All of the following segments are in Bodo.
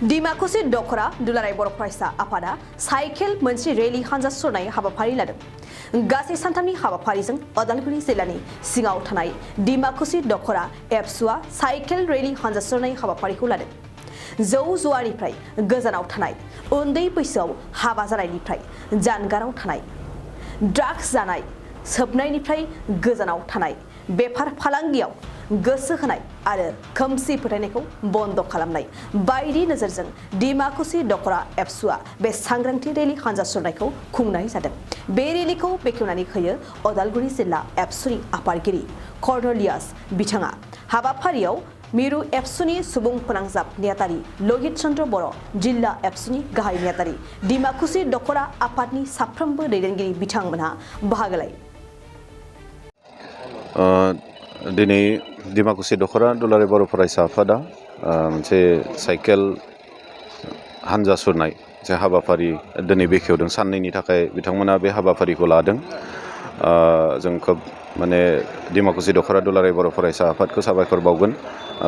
डिमाकुसि दखरा दुलाराय बर' फरायसा आफादा साइकेल मोनसे रेलि हानजा सुरनाय हाबाफारि लादों। गासै सानथामनि हाबाफारिजों उदालगुरि जिल्लानि सिङाव थानाय डिमाकुसि दखरा एबसुआ साइकेल रेलि हानजा सुरनाय हाबाफारिखौ लादों। जौ जुवानिफ्राय गोजानाव थानाय, उन्दै बैसोआव हाबा जानायनिफ्राय जानगाराव थानाय, ड्राग्स जानाय, सोबनायनिफ्राय गोजानाव थानाय, बेफार फालांगियाव गोसो होनाय आरो खोमसि फोथायनायखौ बन्द खालामनाय बायदि नोजोरजों डिमाकुसि दखरा एबसुआ बे सांग्रांथि रेलि हानजा सुरनायखौ खुंनाय जादों। बे रेलिखौ बेखेवनानै होयो उदालगुरि जिल्ला एबसुनि आफादगिरि कर्नेलियास बिथाङा। हाबाफारियाव मिरु एबसुनि सुबुं फोनांजाब नेहाथारि लहित चन्द्र बर', जिल्ला एबसुनि गाहाय नेहाथारि, डिमाकुसि दखरा आफादनि साफ्रोमबो दैदेनगिरि बिथांमोनहा बाहागो लायो। दिनै डिमाकुसि दखरा दुलाराय बर' फरायसा आफादा मोनसे साइकेल हानजा सुरनाय जे हाबाफारि दिनै बेखेवदों। साननैनि थाखाय बिथांमोना बे हाबाफारिखौ लादों। जों खोब डिमाकुसि दखरा दुलाराय बर' फरायसा आफादखौ साबायखर बावगोन।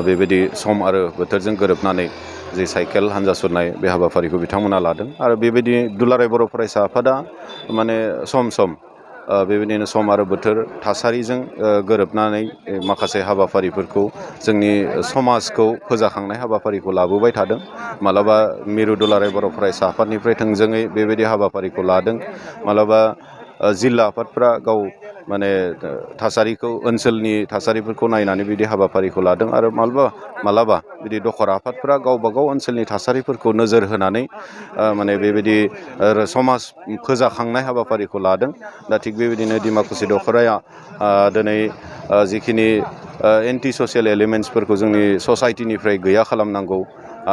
बेबायदि सम आरो बोथोरजों गोरोबनानै जे साइकेल हानजा सुरनाय बे हाबाफारिखौ बिथांमोना लादों आरो बेबायदि दुलाराय बर' फरायसा आफादा सम सम बेबायदिनो सम आरो बोथोर थासारिजों गोरोबनानै माखासे हाबाफारिफोरखौ जोंनि समाजखौ फोजाखांनाय हाबाफारिखौ लाबोबाय थादों। मालाबा मिरु दुलाराय बर' फरायसा आफादनिफ्राय थोंजोङै बेबायदि हाबाफारिखौ लादों। मालाबा जिल्ला आफादफ्रा गाव थासारिखौ ओनसोलनि थासारिफोरखौ नायनानै बिदि हाबाफारिखौ लादों आरो मालाबा बिदि दखरा आफादफ्रा गावबा गाव ओनसोलनि थासारिफोरखौ नोजोर होनानै बेबायदि समाज फोजाखांनाय हाबाफारिखौ लादों। दा थिग बेबायदिनो डिमाकुसि दखराया दिनै जिखिनि एन्टि ससियेल एलिमेन्ट्सफोरखौ जोंनि ससाइटिनिफ्राय गैया खालामनांगौ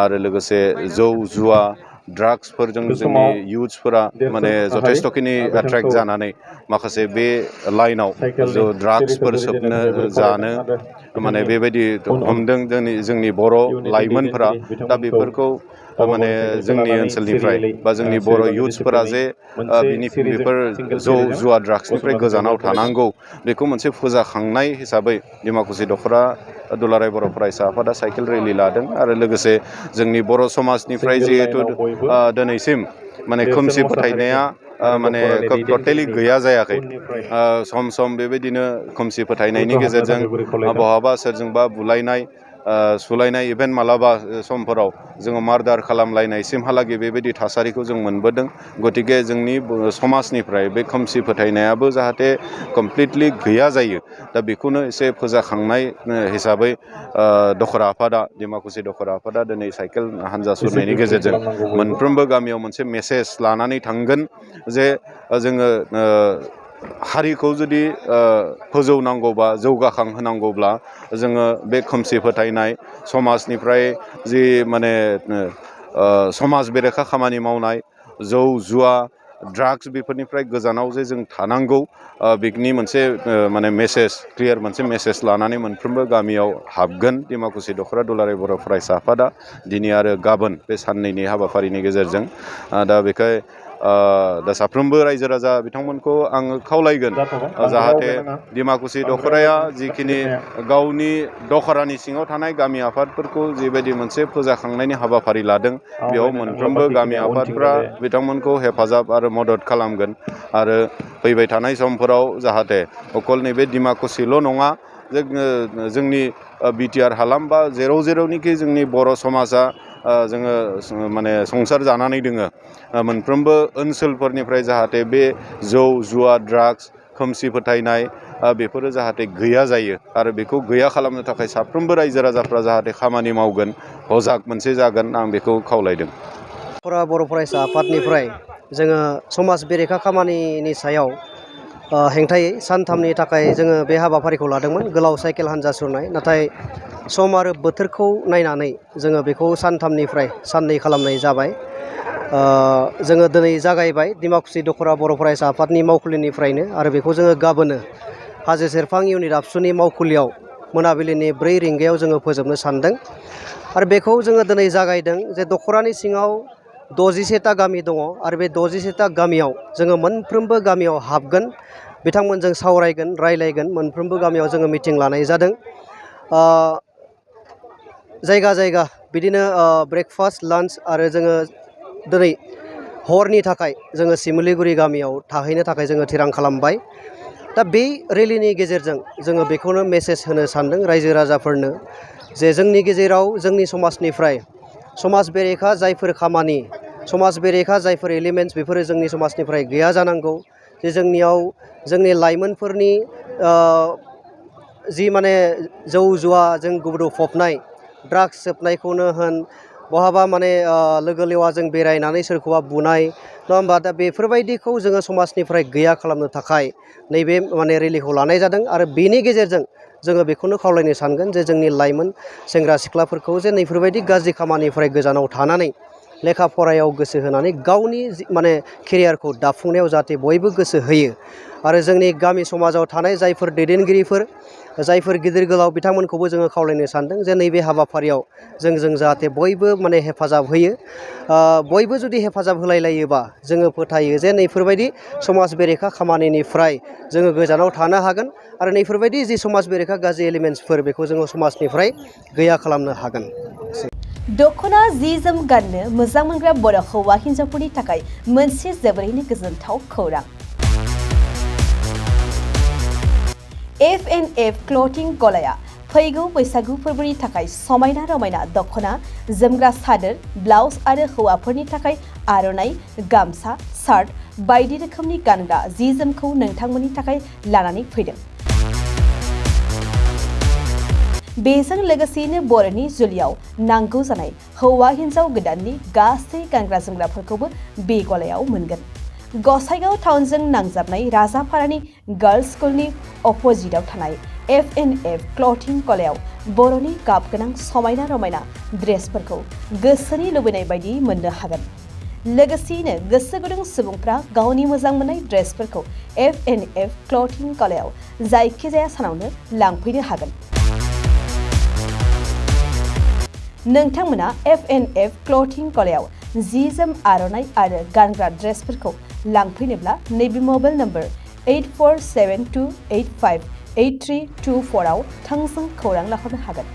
आरो लोगोसे जौ जुवा ड्राग्सफोरजों जोंनि इयुथ्सफोरा जथेस्थ'खिनि एट्रेक्ट जानानै माखासे बे लाइनाव ड्राग्सफोर सोबनो जानो बेबायदि हमदों जोंनि बर' लाइमोनफोरा। दा बेफोरखौ जोंनि ओनसोलनिफ्राय बा जोंनि बर' इयुथ्सफोरा जे बेफोर जौ जुवा ड्राग्सनिफ्राय गोजानाव थानांगौ, बेखौ मोनसे फोजाखांनाय हिसाबै डिमाकुसि दखरा दुलाराय बर' फरायसा आफादा साइकेल रेलि लादों आरो लोगोसे जोंनि बर' समाजनिफ्राय जिहेथु दिनैसिम खोमसि फोथायनाया टटेलि गैया जायाखै। सम सम बेबायदिनो खोमसि फोथायनायनि गेजेरजों बहाबा सोरजोंबा बुलायनाय सुलायनाय इभेन मालाबा समफोराव जोङो मार्डार खालामलायनायसिमहालागै बेबायदि थासारिखौ जों मोनबोदों। गतिके जोंनि समाजनिफ्राय बे खोमसि फोथायनायाबो जाहाथे कमप्लिटलि गैया जायो। दा बेखौनो एसे फोजाखांनाय हिसाबै डिमाकुसि दखरा आफादा दिनै साइकेल हानजा सुरनायनि गेजेरजों मोनफ्रोमबो गामियाव मोनसे मेसेज लानानै थांगोन जे जोङो हारिखौ जुदि फोजौनांगौबा जौगाखांहोनांगौब्ला जोङो बे खोमसि फोथायनाय समाजनिफ्राय जि समाज बेरेखा खामानि मावनाय, जौ जुवा ड्राग्स बेफोरनिफ्राय गोजानाव जे जों थानांगौ, बिनि मोनसे मेसेज, क्लियार मोनसे मेसेज लानानै मोनफ्रोमबो गामियाव हाबगोन डिमाकुसि दखरा दुलाराय बर' फरायसा आफादा दिनै आरो गाबोन बे साननैनि हाबाफारिनि गेजेरजों। दा बेखाय दा साफ्रोमबो रायजो राजा बिथांमोनखौ आङो खावलायगोन जाहाथे डिमाकुसि दखराया जिखिनि गावनि दखरानि सिङाव थानाय गामि आफादफोरखौ जिबायदि मोनसे फोजाखांनायनि हाबाफारि लादों, बेयाव मोनफ्रोमबो गामि आफादफ्रा बिथांमोनखौ हेफाजाब आरो मदद खालामगोन आरो फैबाय थानाय समफोराव जाहाथे अकल नैबे डिमाकुसिल' नङा, जोंनि बिटिआर हालाम बा जेरावनिखि जोंनि बर' समाजा जोङो संसार जानानै दोङो, मोनफ्रोमबो ओनसोलफोरनिफ्राय जाहाथे बे जौ जुवा ड्राग्स खोमसि फोथायनाय बेफोरो जाहाथे गैया जायो आरो बेखौ गैया खालामनो थाखाय साफ्रोमबो रायजो राजाफ्रा जाहाथे खामानि मावगोन, हजाग मोनसे जागोन, आं बेखौ खावलायदों। बर' फरायसा आफादनिफ्राय जोङो समाज बेरेखा खामानिनि सायाव हेंथायै सानथामनि थाखाय जोङो बे हाबाफारिखौ लादोंमोन, गोलाव साइकेल हानजा सुरनाय। नाथाय सम आरो बोथोरखौ नायनानै जोङो बेखौ सानथामनिफ्राय साननै खालामनाय जाबाय। जोङो दिनै जागायबाय डिमाकुसि दखरा बर' फरायसा आफादनि मावखुलिनिफ्रायनो आरो बेखौ जोङो गाबोनो हाजो सेरफां इउनिट आबसुनि मावखुलियाव मोनाबिलिनि 4 रिंगायाव जोङो फोजोबनो सानदों। आरो बेखौ जोङो दिनै जागायदों जे दखरानि सिङाव 61टा गामि दङ आरो बे 61टा गामियाव जोङो मोनफ्रोमबो गामियाव हाबगोन, बिथांमोनजों सावरायगोन, रायलायगोन। मोनफ्रोमबो गामियाव जोङो मिटिं लानाय जादों। जायगा जायगा बिदिनो ब्रेकफास्ट लान्च आरो जोङो दिनै हरनि थाखाय जोङो सिमुलिगुरि गामियाव थाहैनो थाखाय जोङो थिरां खालामबाय। दा बे रेलिनि गेजेरजों जोङो बेखौनो मेसेज होनो सानदों रायजो राजाफोरनो जे जोंनि गेजेराव जोंनि समाजनिफ्राय समाज बेरेखा जायफोर खामानि समाज बेरेखा जायफोर एलिमेन्ट्स बेफोरो जोंनि समाजनिफ्राय गैया जानांगौ। जे जोंनियाव जोंनि लाइमोनफोरनि जि माने जौ जुवा जों गुब्रुफबनाय ड्राग्स सोबनायखौनो होन बहाबा माने लोगो लेवाजों बेरायनानै सोरखौबा बुनाय नङा होमबा। दा बेफोरबायदिखौ जोङो समाजनिफ्राय गैया खालामनो थाखाय नैबे माने रेलिखौ लानाय जादों आरो बेनि गेजेरजों जोङो बेखौनो खावलायनो सानगोन जे जोंनि लाइमोन सेंग्रा सिख्लाफोरखौ जे नैफोरबायदि गाज्रि खामानिनिफ्राय गोजानाव थानानै लेखा फरायाव गोसो होनानै गावनि माने केरियारखौ दाफुंनायाव जाहाथे बयबो गोसो होयो आरो जोंनि गामि समाजाव थानाय जायफोर दैदेनगिरिफोर जायफोर गिदिर गोलाव बिथांमोनखौबो जोङो खावलायनो सानदों जे नैबे हाबाफारियाव जों जाहाथे बयबो माने हेफाजाब होयो। बयबो जुदि हेफाजाब होलायलायोबा जोङो फोथायो जे नैफोरबायदि समाज बेरेखा खामानिनिफ्राय जोङो गोजानाव थानो हागोन आरो नैफोरबायदि जि समाज बेरेखा गाज्रि एलिमेन्ट्सफोर बेखौ जोङो समाजनिफ्राय गैया खालामनो हागोन। दख'ना जि जोम गाननो मोजां मोनग्रा बर' हौवा हिन्जावफोरनि थाखाय मोनसे जोबोरैनो गोजोनथाव खौरां। F&F क्लथिं गलाया फैगौ बैसागु फोरबोनि थाखाय समायना रमायना दख'ना, जोमग्रा सादोर, ब्लाउस आरो हौवाफोरनि थाखाय आर'नाइ, गामसा, शार्ट बायदि रोखोमनि गानग्रा जि जोमखौ नोंथांमोननि थाखाय लानानै फैदों। बेजों लोगोसेयैनो बर'नि जुलियाव नांगौ जानाय हौवा हिन्जाव गोदाननि गासै गानग्रा जोमग्राफोरखौबो बे गलायाव मोनगोन। गसाइगाव टाउनजों नांजाबनाय राजापारानि गार्लस स्कुलनि अपोजिटआव थानाय F&F क्लथिं गलायाव बर'नि गाब गोनां समायना रमायना ड्रेसफोरखौ गोसोनि लुबैनाय बायदि मोननो हागोन। लोगोसेयैनो गोसो गुदुं सुबुंफ्रा गावनि मोजां मोननाय ड्रेसफोरखौ F&F क्लथिं गलायाव जायखिजाया सानावनो लांफैनो हागोन। नोंथांमोना F&F क्लथिं गलायाव जि जोम आर'नाइ आरो गानग्रा ड्रेसफोरखौ लांफैनोब्ला नैबे मबाइल नम्बर 8472858324 आव थोंजों खौरां लाहरनो हागोन।